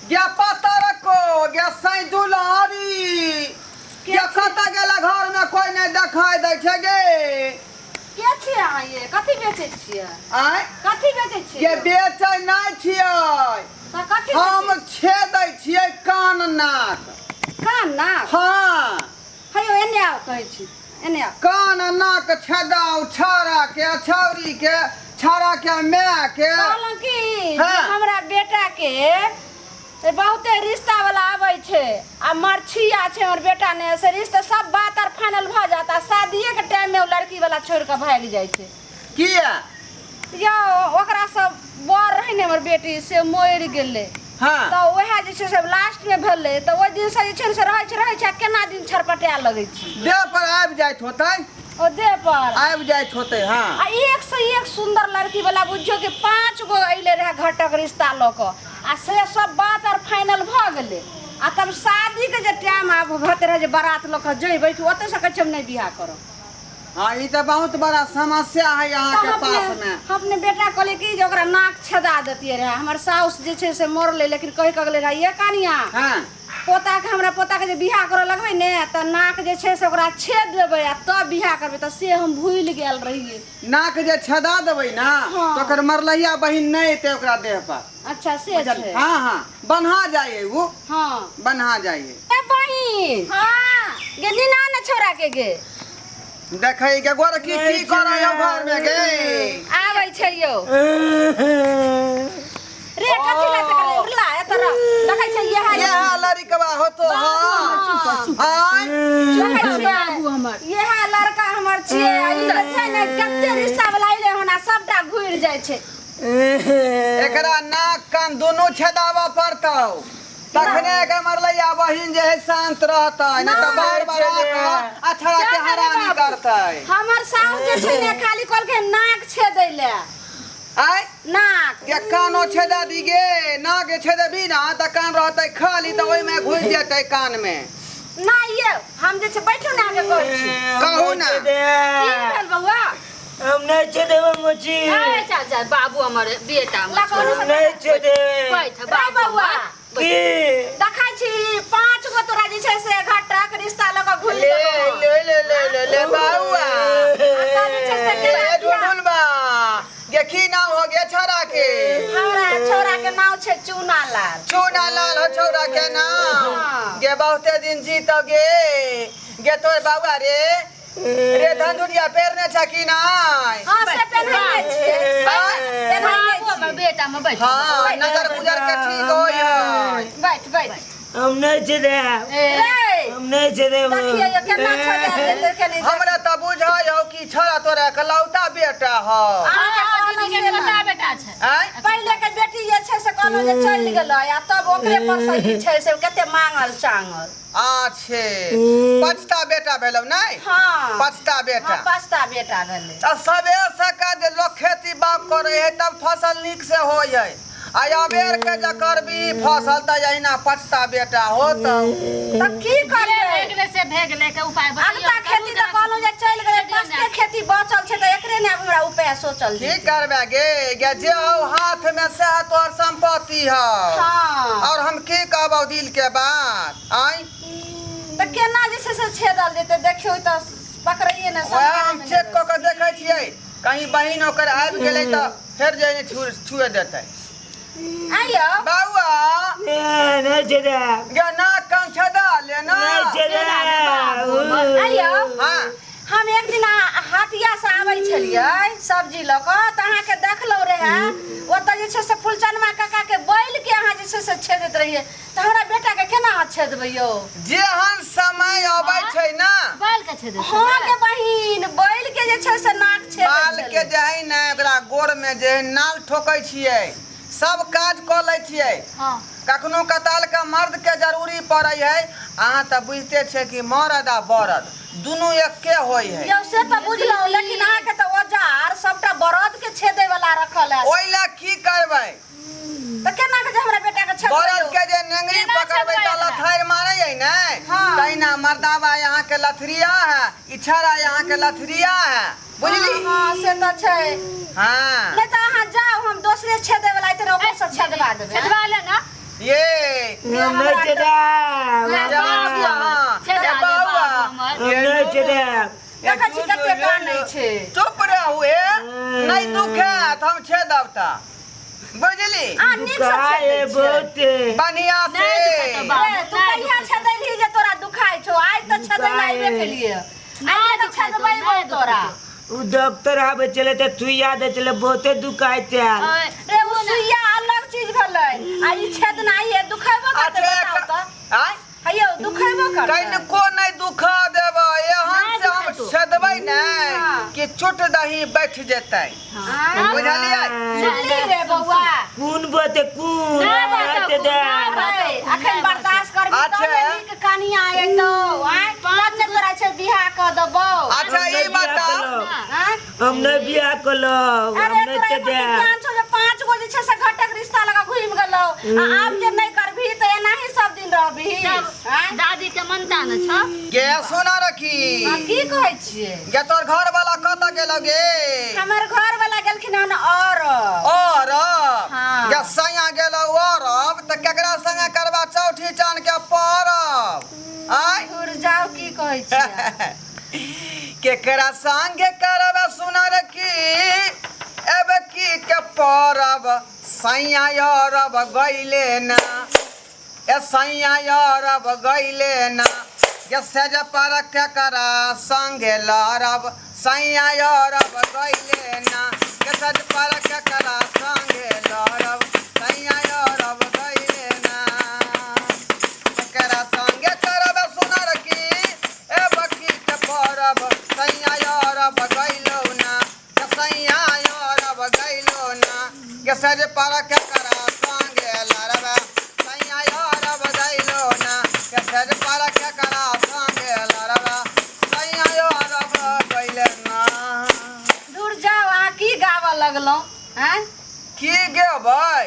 गे पतर को गे सै दुलारी गे कतऽ गेला घर में कोई नहीं देखाई दै छै गे। के छियै अहाँ ये? कथी बेचै छियै? आँय? कथी बेचै छियै? ये बेचै नहि छियै। तऽ कथी? हम छेदै छियै कान नाक। कान नाक? हाँ। हेयौ एने आउ कहै छी, एने आउ। कान नाक छेदाउ छौड़ा के, छौड़ी के, छौड़ा के माय के। कहलहुँ कि जे हाँ। हमरा बेटा के बहुते रिश्ता वाला आबै छै आ मरछिया छै हमर बेटा ने, से रिश्ता सब बात आर फाइनल भऽ जात आ शादिये के टाइम में ओ लड़की वाला छोड़ के भागि जाइ छै। किया? यौ ओकरा सब बर रहै ने हमर बेटी, से मरि गेलै। हाँ। तऽ वएह जे छै से लास्ट में भेलै, तऽ ओहि दिन से जे छै ने से रहै छै, रहै छै आ केना दिन छरपटाए लगै छै। देह पर आबि जाइत होतै। ओ देह पर आबि जाइत होतै। हाँ। आ एक से एक सुंदर लड़की वाला बुझियौ कि 5 गो अयलै रहए घटक रिश्ता लऽ कऽ आ से सब बात आर फाइनल भऽ गेलै आ तब शादीके जे टाइम आब होते रहै जे बारात लऽ कऽ जइबै कि ओतऽसँ कहै छै हम नहि बियाह करब। हाँ, ई तऽ बहुत बड़ा समस्या है तऽ अहाँके हम अपने पास में। हम अपने बेटा कहलियै कि जे ओकरा नाक छेदा देतियै रहए। हमर साउस जे छै से मरलै, लेकिन कहि कऽ गेलै रहए ये कनिया, हाँ। पोताके, हमरा पोताके जे बियाह करऽ लगबै ने तऽ नाक जे छै से ओकरा छेद देबै आ तब बियाह करबै। तऽ से हम भूलि गेल रहियै। नाक जे छेदा देबै ना, हाँ। तऽ ओकर मरलहिया बहिन नहि एतै ओकरा देह पर। अच्छा से छै। हाँ हाँ, बन्हा जाइ है उ। हाँ। बन्हा जाइ है। ए बहिन। हाँ। गे निना ने छोरा के गे। देखै के गोर की की करै हो घर में गे। आबै छै यौ। रे कथी लए तकले उड़ला एत रह। देखै छै इएह इएह लड़िकवा होतो। हाँ। आय। देखै छियै बाबू हमर। इएह लड़का हमर छियै आ ई जे छै ने कते रिश्ता वाला अइलै हन आ सबटा घुरि जाइ छै। एकरा नाक कान दुनू छेदाबऽ पड़तौ, तखने एकर मरलैया बहिन जे है शांत रहतै, नहि तऽ बार बार आके अछड़ा के हरानी करतै। हमर साउस जे छै ने खाली कहलकै नाक छेदै लए। आय? नाक के कानो छेदा दी गे। नाक जे छेदेबी ना तऽ कान रहतै खाली, तऽ ओहिमे घुसि जेतै कान में। ना ये हम जे छै बैठू ने आगे कहै छी। कहू ना। की भेल बौआ? हम नहीं छेदेबै मोची। ए चाचा बाबू हमर बेटा हमर। ला कहू। हम नहीं छेदेबै। बैठ रे बाबू बौआ। हमर। की देखै छी 5 गो तोरा जे छै से घटक रिश्ता लऽ कऽ घुरि ले गेलौ। ले ले ले ले ले बाबुआ। आ तब जे छै से केना ए बियाह? ढुलढुल बा गे, की नाम हो गया छोरा के? हमरा छौड़ा के नाम छै चूना लाल। चूना लाल हो छौड़ा के नाम। हाँ। गे बहुते दिन जीतो गे। गे तोर बाबुआ रे रे धंधुरिया पेरने छ कि नहीं? हाँ से पेन्हैने छियै। पेन्हैने बाबू हमर छियै। बेटा में बैठ। हाँ, नजर गुजर के ठीक हो बैठ बैठ। हम नहीं छेदेब। ए रे हम नहीं छेदेब। देखियै यो केना छेदा देतै के नहि। हमरा तऽ बुझाइ हो कि छोरा तोरा एकलौता बेटा हो। अहाँके अहाँ कहलहुँ दीदी के से एकलौता नहि। बेटा छै। आँय? पहिले के बेटी जे छै से कहलहुँ जे चलि गेलै आ तब ओकरे पर से ई छै से कते मांगल चांगल। अच्छे, पचता बेटा भेलौ नहि? हाँ। पचता बेटा। हाँ, पचता बेटा भेलै। तऽ सबेर सकाल जे लोक खेती बाग करै है तब फसल नीक से होइ है, आ अबेर के जे करबी फसल तऽ अहिना पचता बेटा होतौ। तऽ की करबै? भे गेलै से भे गेलै के उपाय बतैयौ। अगता खेती तऽ कहलहुँ जे चलि गेलै, पचते खेती बचल छै तऽ एकरे ने आब हमरा उपाय सोचल की जेतै। करबे गे गे, जे हौ हाथ में सएह तोहर संपत्ति हौ। हाँ। और हम की कहबौ दिल के बात? आँय? तऽ केना जे छै से छेदल जेतै देखियौ तऽ पकड़ैये ने। वएह हम चेक कऽ के देखै छियै, कहीं बहिन ओकर आबि गेलै तऽ फेर जे ने छुए देतै। आइयो बौआ। नहीं छेदेब। गे नाक कान छेदा ले ना। नहीं छेदेब। आइयो। हाँ। हम एक दिन हाटिया से आबै छलियै सब्जी लऽ कऽ तऽ अहाँके देखलहुँ रहए, ओतऽ जे छै से फुलचनमा काका के बैल के अहाँ जे छै से छेदैत रहियै, तऽ हमरा बेटा के केना अहाँ छेदबै यौ? जेहन समय अबै छै ना। बैल के छेदै छै? हाँ गे बहिन, बैल के जे छै से नाक छेदै बाल के छलै। जे है ने ओकरा गोड़ में जे है नाल ठोकै छियै, सब काज कऽ लै छियै। हाँ। कखनो कताल के मर्द के जरूरी पड़ै है। अहाँ तऽ बुझिते छियै कि मरद आ बरद दुनू एके होइ है। यौ से तऽ बुझलहुँ, लेकिन अहाँके तऽ औजार सबटा बरद के छेदै वाला रखल है। ओहि लए की करबै? तऽ केना के जे हमरा बेटा के छेदबै बरद यौ? के जे नेंगरी केना पकड़बै छेदबै तऽ एकरा? लथारि मारै है ने। हाँ। तहिना मर्दाबा यहाँ के लथरिया है, इछारा यहाँ के लथरिया है, बुझली? हाँ, हाँ, से तऽ छै। हाँ। नहि तऽ अहाँ जाउ, हम दोसरे छेदै वाला एतै ने, ओकरे से छेदबा देबै। छेदबा ले ना। ये छियै हम हमरा नहीं छेदाब। ना बाबू हमर, छेदा ए दे बौआ। बाबू हमर। हम नहीं छेदाब। देखै छी कते कानै छै। चुप रहू ए, नहीं दुखात हम छेदब त, बुझली? आ नीक से दुखाए छेदै छियै। बहुते। बढ़िया से। नहि दुखात बाबू, रे, तू नहि कहिया दुखात। छेदैलही जे तोरा दुखाइ छौ? आइ तऽ छेदै लए अयबे केलियै, आइ तऽ छेदबै नहि तोरा। उ डॉक्टर आबै छलै तऽ सुइया दै छलै, बहुते दुखाइ छल। रे, ओ सुइया अलग चीज भेलै आ ई छेदनाइ हे, दुखेबो करतै? अच्छा, बताउ तऽ। आँय? हैयौ, दुखेबो करतै? कनिको नहि दुखा देबै, एहन नहि से हम दुखेतौ। छेदबै ने हाँ। कि चोट दही बैठ जेतै, आँय? बुझलियै? सुनली रे बौआ? कोन बोते कोन नहि बातौ, नहीं छेदाब। नहि बातौ। अरे, अखन बर्दाश्त करबी तब अच्छा। ने नीक कनिया एतौ। आँय, तब ने तोरा छै बियाह कऽ देबौ। अच्छा, हम ई नहि बियाह बताउ। करब। आँय? हम नहीं बियाह करब, हम अरे, नहीं तोरा एको छेदाब। ज्ञान छौ जे 5 गो जे छै से घटक रिश्ता लगा घुमि गेलौ, आ आब जे नहि करबही तऽ एनाही सब दिन रहबही? आँय? दादी के मनता न छौ। गे सोना रखी। हाँ, की कहै छियै? गे, तोर घर वाला कतऽ गेलौ गे? हमर घर वाला गेलखिन हन और और हाँ। गे सैया गेलौ अरब, तऽ केकरा संगे करबा चौठी चान के परब? आँय? दूर जाउ, की कहै छियै? केकरा संगे करब सुनर की एब की के परब? सैया अरब गइले ना, ए सैया अरब गइले ना, गे सेज पर केकरा संगे लड़ब? सैया अरब गइले ना, गे सेज पर केकरा संगे लड़ब? सैया अरब गइले ना। केकरा संगे करब सुनर की ए बकी के परब? सैया अरब गइलो ना, गे सैया अरब गइलो ना, गे सेज पर केकरा संगे लड़ब? सैया अरब गइलो ना, गे सेज पर केकरा संगे लड़ब? सैया अरब गइले ना। दूर जाउ, अहाँ की गाबऽ लगलहुँ? आँय? की गेबै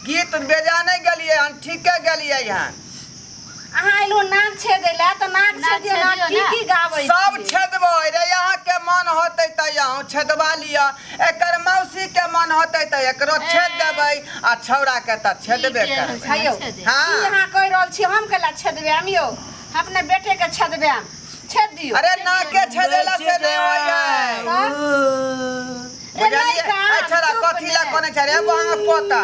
गीत? बेजा नहि गेलियै हन, ठीके गेलियै हन। अहाँ एलहुँ नाक छेदै लए तऽ नाक नाक छेदियौ ना। छेदियौ की ना। की गाबै सब छियै? छेदबै रे, अहाँके मन होतै तऽ अहूँ छेदबा लिअ, एकर मौसी के मन होतै तऽ एकरो छेद देबै, आ छौड़ा के तऽ छेदबे ई के करबै। हैयौ। छेदे। की हाँ। अहाँ कहि रहल छी? हम केला छेदबै? हम यौ अपने बेटे के छेदबै, छेद दियौ। अरे, नाके छेदेला से नहि होइ है। रे, नहि बुझलियै? कान, ऐ छौड़ा, चुप कथी लए ने। कोने छै रे बहंग पोता?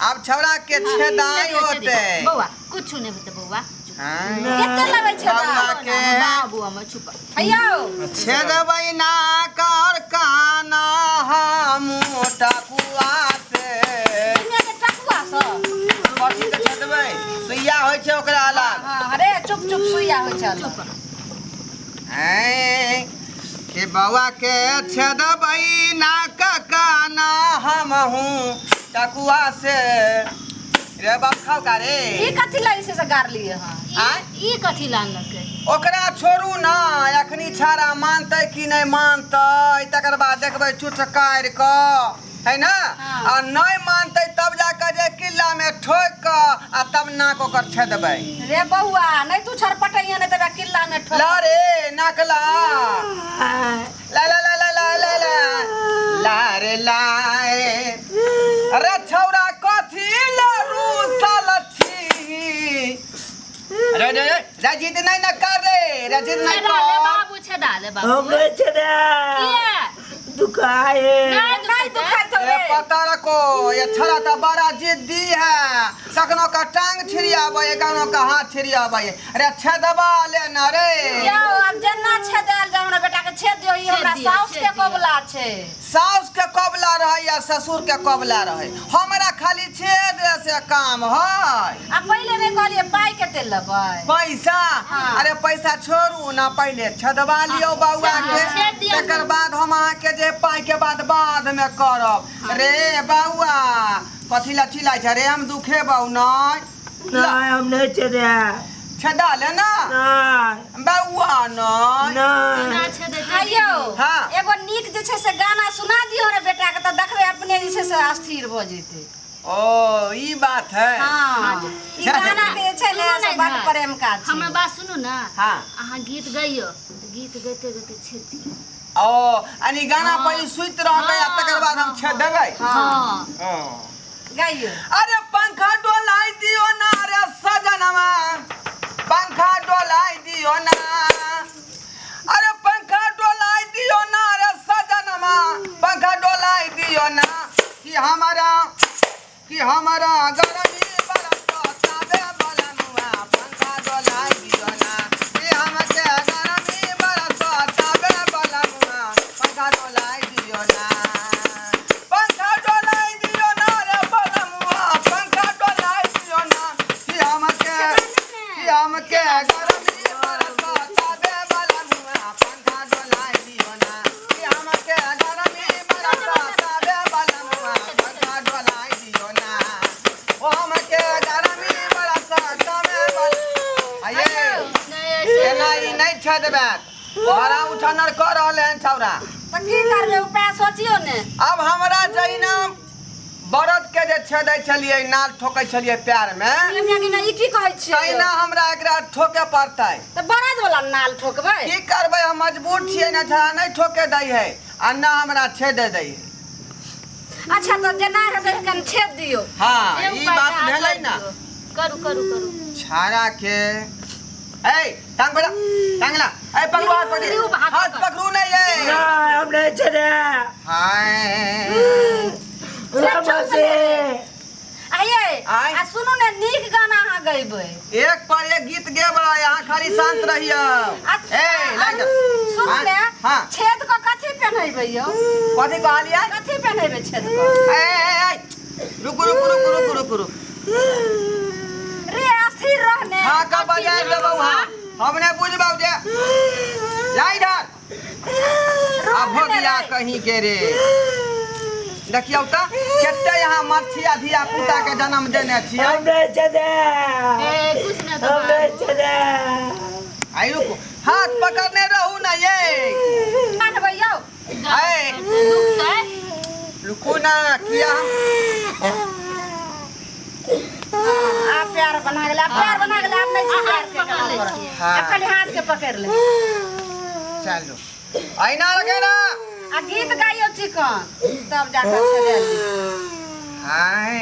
आब छौड़ा के छेदाइ होतै। बौआ, कुछ नहि हेतै बौआ। हाँ। कते लेबै छेदा? बौआ के बाबू हमर, चुप। हैयौ। छेदबै ना कर काना हम टकुआ से। दुनिया के टकुआ सब। कथी के छेदबै? सुइया होइ छै ओकरा अलग। हाँ, अरे चुप चुप, सुइया होइ छै अलग। ऐं, कि बौआ के छेदबै ना काना हम हूँ टकुआ से। रे बाप, खाओ का रे? ई कथी लगे छै से गारलियै हँ? आँय? ई कथी लानलकै? ओकरा छोड़ू ना, अखनी छाड़ा मानतै कि नहि मानतै तकर बाद देखबै चुट काटि कऽ, है ना? हाँ। आ नहि मानतै तब जाकऽ जे किल्ला में ठोकि कऽ आ तब नाक ओकर छेदबै। रे बौआ, नहि तू छरपटैया नहि तऽ किल्ला में ठोक। ला रे नाक ला, ला ला ला ला ला ला ला ला रे ला। अरे छौड़ा, कथी ला रूसल छी? अरे रे रे, रजित नहीं न कर रे, रजित नहीं छेदा ले कर। बाबू, छेदा ले हम बाबू। नहीं छेदाब। किया? दुखाए। नहि नहि दुखेतै। दुखाइ छौ ए रे? पता रखो, ये छड़ा तो बड़ा जिद्दी है, कखनो का टांग छिड़ियाबै, कखनो का हाथ छिड़ियाबै। अरे छेदबा ले ना रे। यौ, आब जेना छेदायल जाय, हमरा बेटा के छेद दियौ, ई हमरा छेद दियौ, साउस छेद के दियौ। कबुला छै। साउस के कबला रहे या ससुर के कबला रहे, हमरा खाली छेद से काम है। आ पहिले नहि कहलियै पाइ कते लेबै? पैसा? हाँ। अरे पैसा छोड़ू ना, पहिले छदबा लियौ बौआ के। छेद दियौ। तकर बाद हम अहाँके जे पाइ के बाद बाद में करब। रे बौआ, कथी ला चिल्लाइ छै रे? हम दुखेबौ नहि। नहीं, हम नहीं छेदाब। छेदा ले ना। नहीं। बौआ, नहि। नहीं। ना छेदेतै। हैयौ। हाँ। एगो नीक जे छै से गाना सुना दियौ रे बेटा के, तऽ देखबै अपने जे छै से अस्थिर भऽ जेतै। ओ, ई बात है। हाँ, ई गाना के जे छै ने सुनू से ने बड इधर। प्रेम का छै। हमर बात सुनू ना। हाँ। अहाँ गीत गइयो, गीत गइते गइते छेद दियौ। ओ, यानी गाना पर ई सुति रहतै आ तकर बाद हम छेद देबै। हाँ। ओ। गाइयो। अरे पंखा डोलाई दियो ना रे सजनवा, पंखा डोलाई दियो ना। अरे पंखा डोलाई दियो ना रे सजनवा, पंखा डोलाई दियो ना। कि हमारा, कि हमारा गरमी बरसतावे बलमुआ, पंखा डोलाई दियो ना। कि हमके गरमी बरसतावे बलमुआ, पंखा डोलाई दियो ना। पंखा डोलाई दियो ना रे बलमुआ, पंखा डोलाई दियो ना। कि हमके, कि हमके गरमी बरसतावे बलमुआ, पंखा डोलाई दियो ना। कि हमके गरमी बरसतावे बलमुआ, पंखा डोलाई दियो ना। ओ हमके गरमी बरसतावे बल आइए। एना ई नहि छेदबै, बड़ा उठनर कऽ रहल हन छौड़ा। तऽ की करबै, उपाय सोचियौ ने। अब हमरा जहिना बरद के जे छेदै छलियै, नाल ठोकै छलियै पैर मे, ई की कहै छियै? तहिना हमरा एकरा ठोके पड़तै। तऽ बरद वाला नाल ठोकबै? की करबै, हम मजबूर छियै ने, छौड़ा नहि ठोके दै है आ न हमरा छेदे दै है। अच्छा, तऽ जेना हेतै कनि छेद दियौ। हाँ, ई बात भेलै ना। करू करू करू। छाड़ा के ए टांग बड़ा टांग ला, ए पकड़ो हाथ, पकड़ हाथ, पकड़ू नहीं ए। ना, हम नहीं छेदे। हाय। नमस्ते। आइए। आय। आ सुनू ने, नीक गाना अहाँ गैबै। एक पर एक गीत गेबै, अहाँ खाली शांत रहियौ। ए लाग जा। सुनू ने। हाँ। छेद के कथी पहिनेबै यौ? कथी कहलियै? कथी पहिनेबै छेद के? ए ए ए, रुकू रुकू रुकू रुकू रुकू रुकू। रे अस्थिर रहने। हाँ का बजाय देबौ। हाँ, हम नहि बुझबौ जे जा इधर आ भोगिया कहीं के रे। देखियौ तऽ कते यहाँ मछिया धिया पुता के जन्म देने छियै। हम नहीं छेदे। ए कुछ ना। हम नहीं छेदे। आई रुकू, हाथ पकड़ने रहू ना ये। मानबै यौ? ए दुखतै। रुकू ना, किया हम आब प्यार बना गेलै, आब प्यार बना गेलै, आब नहि छै प्यार के पकड़ लै छियै। हाँ। आब खाली हाथ के पकड़ि ले। चलू, ऐना रखे ना। आ गीत गाइयो चिकन, तब जाकर छेदै दियौ। हाय।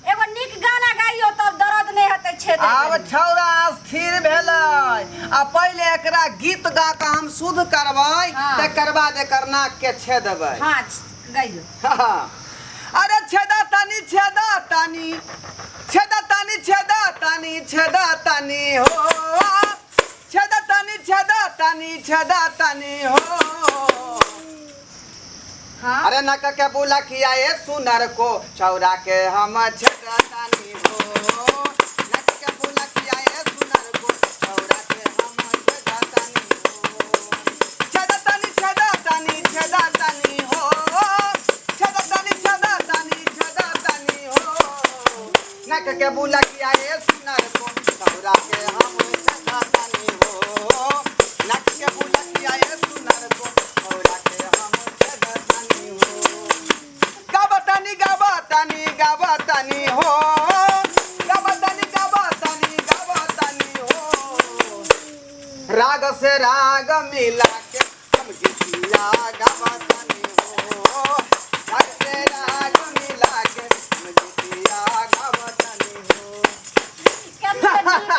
एगो नीक गाना गाइयो, तब दर्द नहि हेतै छेदै। आब छौड़ा स्थिर भेलै आ पहिले एकरा गीत गा कऽ हम शुद्ध करबै। हाँ। तकर बाद एकर नाक के छेदबै। हाँ, गाइयो। अरे छेदा तानी, छेदा तानी, छेदा तानी, छेदा तानी, छेदा तानी हो, छेदा तानी, छेदा तानी, छेदा तानी हो। हाँ। अरे नक के बुला किया ये सुनर को, छौरा के हम छेदा तानी हो। नक के बुला किया ये सुनर को, छौरा के हम छेदा तानी हो। छेदा तानी, छेदा तानी, छेदा तानी हो, छेदा तानी, छेदा तानी, छेदा तानी हो। नक के बुला किया ये सुनर को, छौरा के हम छेदा तानी हो। नक के बुला किया ये सुनर को, छौरा के हम छेदा तानी हो। गावतानी, गावतानी, गावतानी हो, गावतानी, गावतानी, गावतानी हो। राग से राग मिला के हम गीतिया गावतानी हो। राग से राग मिला के हम गीतिया गावतानी हो। कते नीक।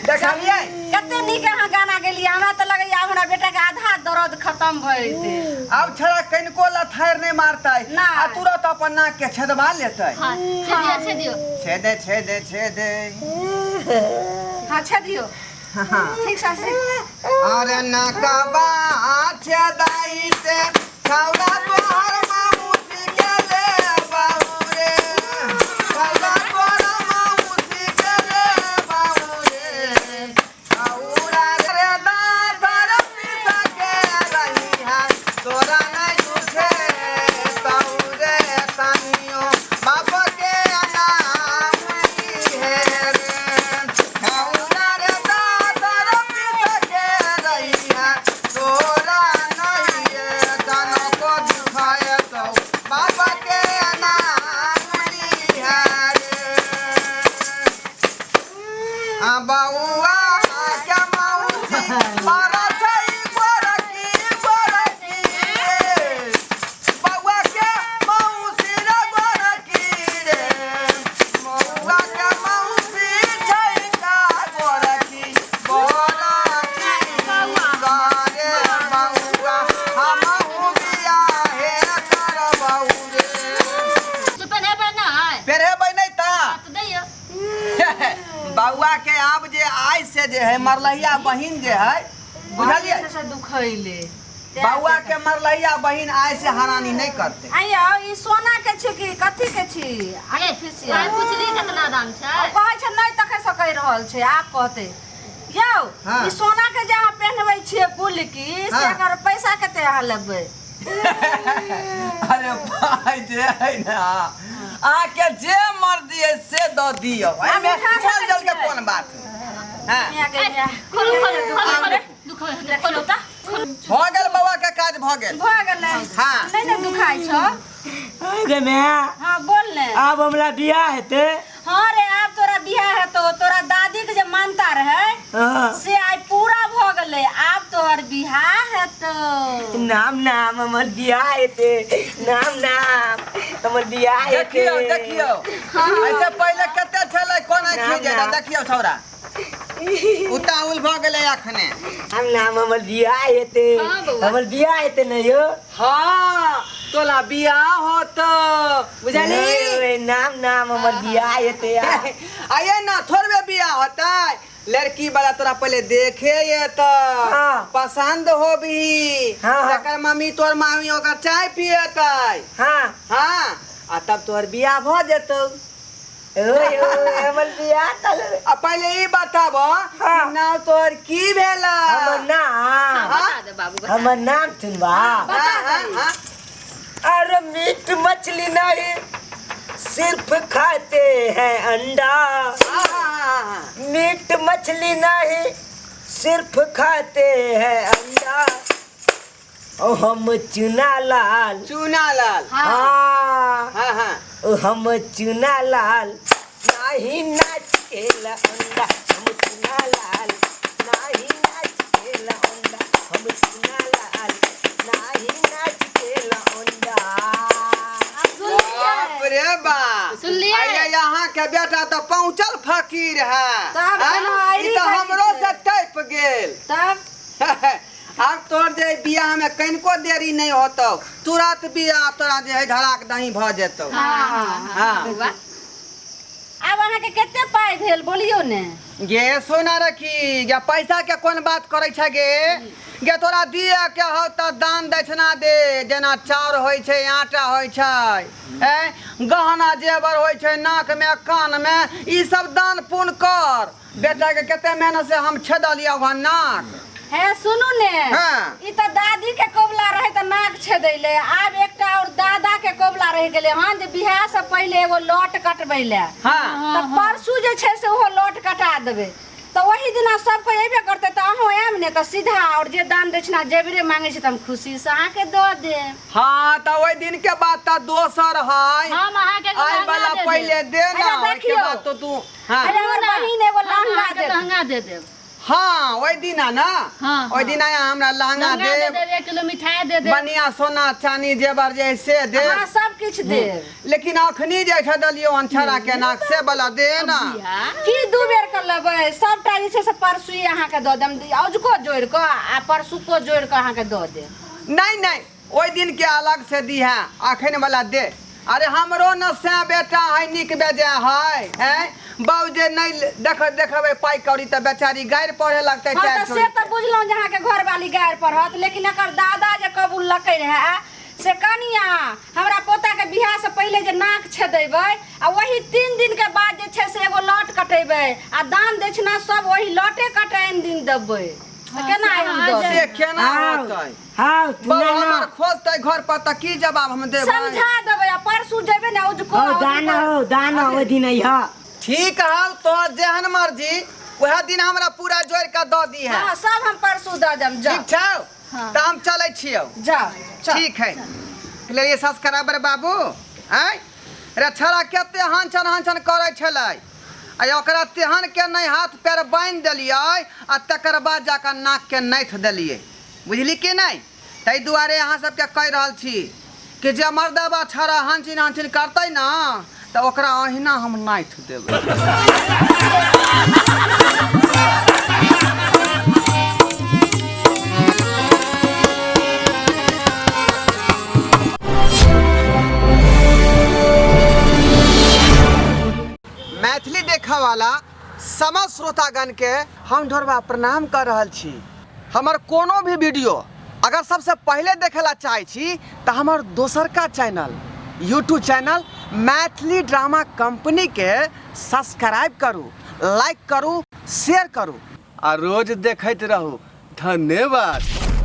देखलियै? कते नीक अहाँ गाना गेलियै। हमरा तऽ लगैया हमरा बेटाके आधा दर्द खतम भऽ जेतै। आब छड़ा कनिको लथारि नहि मारतै। नहि। आ तुरंत अपन नाक के छेदबा लेतै। हाँ, छेदियो छेदियो। छेदे छेदे छेदे। हाँ, छेदियो ठीक से। अरे नकबा छेदाई से छौड़ा तोहर मामूसी के ले बाबू रे, छौड़ा तोहर मामूसी के ले बाबू रे। छौड़ा रे दाँत पीस के रही है, तोरा नहीं दुखे तऊ रे। तनियो बाप के नाम है रे। छौड़ा रे दाँत पीस के रही है, तोरा नहीं तनको दुखाए। जे है मरलहिया बहिन जे है बुझलियै से दुखैले बौआ के मरलहिया बहिन आइ से हरानी नहि करतै आइयो ई सोना के छी कि कथी के छी आर्टिफिशियल आइ पुछली केतना दाम छै कहै छै नहि तखै से कहि रहल छै आब कहतै यौ हाँ। ई सोना के जे अहाँ पहनबै छियै पुलकी से हाँ। एकर पैसा कते अहाँ लेबै अरे भाई जे है ना अहाँके जे मर्जी है से दऽ दियौ एहिमे उठा सकै मोल जल के छियै। कोन बात है हाँ मियाँ के मियाँ खोलू खोलू खोलू खोलू दुखो खोलू तऽ भऽ गेल बौआ के काज भऽ गेल भऽ गेलै हाँ। नहि ने दुखाइ छौ गे माय हाँ बोल ने आब हमरा बियाह हेतै हाँ रे आब तोरा बियाह हेतौ तोरा दादी के जे मानता रहै हाँ। से आइ पूरा भऽ गेलै आब तोहर बियाह हेतौ नाम नाम हमर बियाह हेतै नाम नाम हमर बियाह हेतै देखियौ देखियौ ऐसे पहिले कते छलै कोना ना, खींच ना। जेतै देखियौ छौड़ा उताहुल भऽ गेलै अखने हम नाम हमर बियाह हेतै हाँ, बौआ। हमर बियाह हेतै ने यौ हाँ तोला बियाह होतो बुझली ओए, नाम नाम हमर बियाह हेतै यार। आइए ना थोड़बे बियाह होतै लड़की वाला तोरा पहले देखे ये तो हाँ। पसंद होबी हाँ, हाँ। तकर मम्मी तोर मामी ओकर चाय पियतै हाँ हाँ आ तब तोहर बियाह भऽ जेतौ ओए ओए हमर बियाह तल आ पहिले ई बताब हाँ। कि नाव तोहर की भेला हमर नाम बता दे बाबू बता हमर नाम सुनबा हाँ, हाँ, हाँ। अरे मीट मछली नहीं सिर्फ खाते हैं अंडा हाँ, हाँ, हाँ, मीट मछली नहीं सिर्फ खाते हैं अंडा ओ हम चुना लाल चूना लाल हाँ हाँ हाँ ओ हम चुना लाल नाही नाच के अंडा हम चुना लाल नाही नाच के अंडा हम चुना लाल नाही नाच के अंडा बाप रे बाप सुनलियै? आइए यहाँ के बेटा तो पहुँचल फकीर है तब आँय? कोनो आइरी ई तो करी हमरो छै। से टपि गेल तब आब तोर जे बियाह में कनिको देरी नहीं होतौ तुरंत बियाह तोरा जे है धड़ाक दही भऽ जेतौ हाँ हाँ बौआ आब अहाँके कते पाइ भेल बोलियौ ने गे सोना रखी गे पैसा के कोन बात करै छै गे गे तोरा दिए के हौ तऽ दान दक्षिणा दे जेना चाउर होइ छै आटा होइ छै ऐं गहना जेवर होइ छै नाक में कान में ई सब दान पुण्य कर बेटा के कते मेहनत से हम छेदलियै वहाँ नाक हे सुनू ने हाँ। ई तऽ दादी के कबुला रहे तऽ नाक छेदैले आब एकटा और दादा के कबुला रहि गेलै हन जे बियाह से पहिले एगो लट कटबै ले हाँ तऽ परसू जे छै से ओहो लट कटा देबै तऽ ओहि दिना सब कोइ अयबे करतै तऽ अहूँ आयब ने तऽ सीधा और जे दान दक्षिणा जेबरे मांगै छै तऽ हम खुशी से अहाँके दऽ देब हाँ तऽ ओहि दिन के बात तऽ दोसर है हम अहाँके एगो आइ लहंगा वाला दे देब। पहिले दे ना अच्छा, ओहिके देखियौ। बाद तो तू हाँ अरे हमर बहिन एगो हम लहंगा अहाँके देत लहंगा दे देब हाँ ओहि दिना ना हाँ, ओहि दिना हमरा लहंगा लहंगा दे देब देब एक किलो मिठाई दे देब बढ़िया सोना चानी जेवर जे है से देब अहाँ सब किछु देब लेकिन अखनी जे छदलियो अनछड़ा के नाक से वाला दे ना बियाह की दू बेर के लेबै सबटा जे छै से परसुए अहाँके दऽ देब औजको जोड़ि कऽ आ परसुको जोड़ि कऽ अहाँके दऽ देब नहीं नहीं ओहि दिन के अलग से दी है अखन वाला दे अरे हमरो न से बेटा है निक बेजा है हैं बाऊ जे नहीं देख देखबै पाई कौड़ी तऽ बेचारी गारि पढ़े लगतै हाँ चारि तऽ से चोरी तऽ बुझलहुँ जे अहाँके घरवाली गारि पढ़त लेकिन एकर दादा जे कबूल लकै रहए से कनिया हमरा पोताके बियाहसँ पहिले जे नाक छेदेबै आ वही 3 दिन के बाद जे छै से एगो लट कटेबै आ दान दक्षिणा सब वही लटे कटाइन दिन देबै तऽ केना आइ हम दऽ से देब? केना हाँ। होतै हाँ तू बाऊ ना हमर खोजतै घर पर तऽ की जवाब हम देबै समझा देबै आ परसू जेबै ने औजको हो दाना हो दाना ओहि दिन अइह ठीक हौ तोहर जेहन मर्जी वएह दिन हमरा पूरा जोड़ि कऽ दऽ दीहे हाँ सब हम परसू दऽ देब जाउ ठीक छौ तऽ हम चलै छियौ जाउ चल। ठीक है ले सब्सक्राइबर बाबू आँय रे छड़ा कते हंचन हंचन करै छलै आ ओकरा तेहन के नहि हाथ पैर बान्हि देलियै आ तकर बाद जाकऽ नाकके नाथि देलियै बुझली कि नहि ताहि दुआरे अहाँ सबके कहि रहल छी कि जे मर्दबा छड़ा हंचिन हंचिन करतै ने तऽ ओकरा अहिना हम नाथि देबै। मैथिली देखऽ वाला समस्त श्रोतागण के हम ढोरबा प्रणाम कर रहल छी। हमर कोनो भी वीडियो अगर सबसे पहले देखेला चाहै छी तऽ हमर दोसरका channel YouTube channel Maithili drama company के सब्सक्राइब करू, लाइक करू, शेयर करू आ रोज देखैत रहू। धन्यवाद।